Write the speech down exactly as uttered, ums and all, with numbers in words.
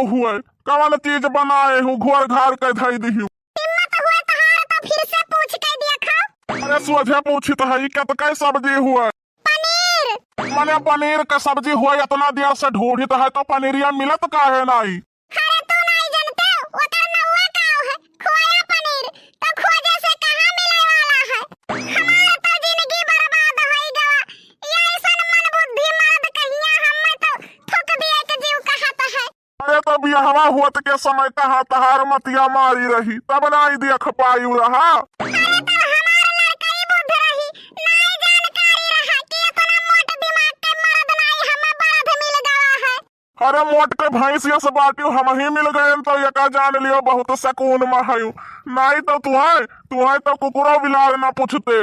हुए, कवन चीज बनाए हूँ, घोर घार के धई दिहू। हिम्मत हुए तहार तो फिर से पूछ के देखो। अरे सोझे पूछित है, ई कतकै सब्जी हुए? पनीर। मने पनीर का सब्जी हुए, इतना देर से ढूंढित है तो पनीरिया मिलत काहे नाई? अरे तू नाई जानते, ओकर नौवा का है, खोया पनीर। तो खोजे से कहाँ मिले वाला है? हमार तो जिंदगी बर्बाद होई गवा। ये ऐसन मन बुद्धि मर्द कहिया, हमें तो थूक दिए के जीव कहत है। अरे तो बियाहवा होत के समय कहाँ तहार मतिया मारी रही, तब नाई देख पायु रहा। अरे तब हमार लड़कई बुद्ध रही, नाई जानकारी रहा कि इतना मोट दिमाग के मर्द नाई हमें बरध मिल गवा है। अरे मोट के भैंसिया से बाटियो हम ही मिल गए तो एका जान लियो बहुत सकून में हयू। नाई तो तुहै, तुहै तो कुकुरो बिलार ना पूछते।